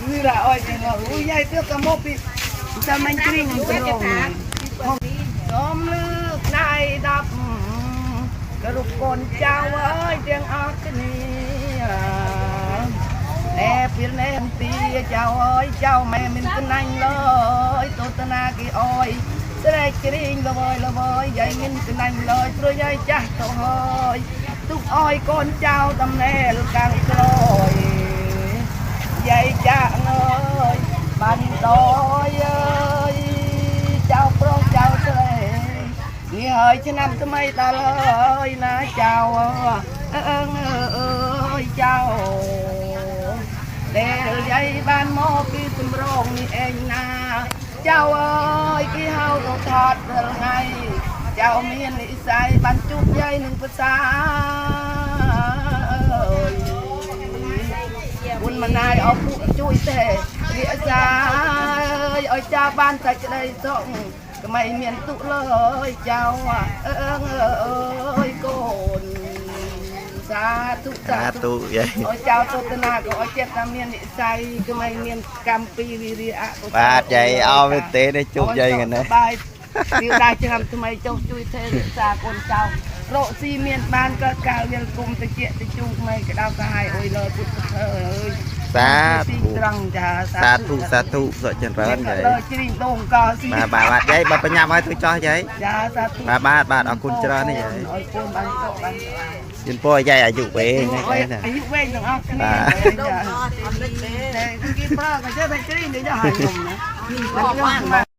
នេះរអើយអូយាយទៀតក៏មកពីតាមមិនជ្រីងត្រង់សូមលើកដៃ10គ្រប់កូនចៅអើយទាំងអស់គ្នាណែពីណែទីចៅអើយចៅម៉ែមានកណាញ់លើយទទនាគេអើយស្រែកជ្រីងល្វើយល្វើយយាយមានកណាញ់លើយព្រោះយាយចាស់ទៅហើយទុកអើយកូនចៅតំណែលកាំងក្រោយយាយចាក់អើយបានដយអើយចៅប្រុសចៅស្រីនេះហើយឆ្នាំថ្មីដល់ហើយណាចៅអើអើយចៅដែលយាយបានមកពីសម្រងនេះឯងណាចៅអើយគេហៅទៅថតដល់ថ្ងៃចៅមាននិស័យបានជួបយាយនឹងភាសាអើយ គុណម្នាយអស់ពួកជួយទេរិក្សាឲ្យចាបានតែក្តីសុខក្មេងមានទុលើយចៅអើអើយកូនសាធុ សាធុយាយ ឲ្យចៅទស្សនាក៏ឲ្យចិត្តតែមាននិស័យក្មេងមានកម្មពីវិរិយអកុសល បាទយាយអោមែនទេនេះជួបយាយថ្ងៃនេះ បាយទៀវដែរឆ្នាំថ្មីចុះជួយថែរក្សាកូនចៅរកស៊ីមានបានកើតកាលវិលគុំតិចតិជូក្មេងក្តៅកាហាយអុយលើពុទ្ធអើយ សាធុ ត្រង់ចា សាធុសាធុសុខចម្រើនយាយ លើជ្រីងដងកស៊ី បាទបាទបាទយាយបើបញ្ញាប់ឲ្យធ្វើចោះយាយ ចាសាធុ បាទបាទបាទអរគុណច្រើននេះយាយ ឲ្យកូនបានសុខបាន ជូនពរឲ្យយាយអាយុវែងហ្នឹងឯងណា អាយុវែងទាំងអស់គ្នា បាទ ចាគេប្រើក៏ចេះតែជ្រីងនេះចាហើយខ្ញុំណាបាន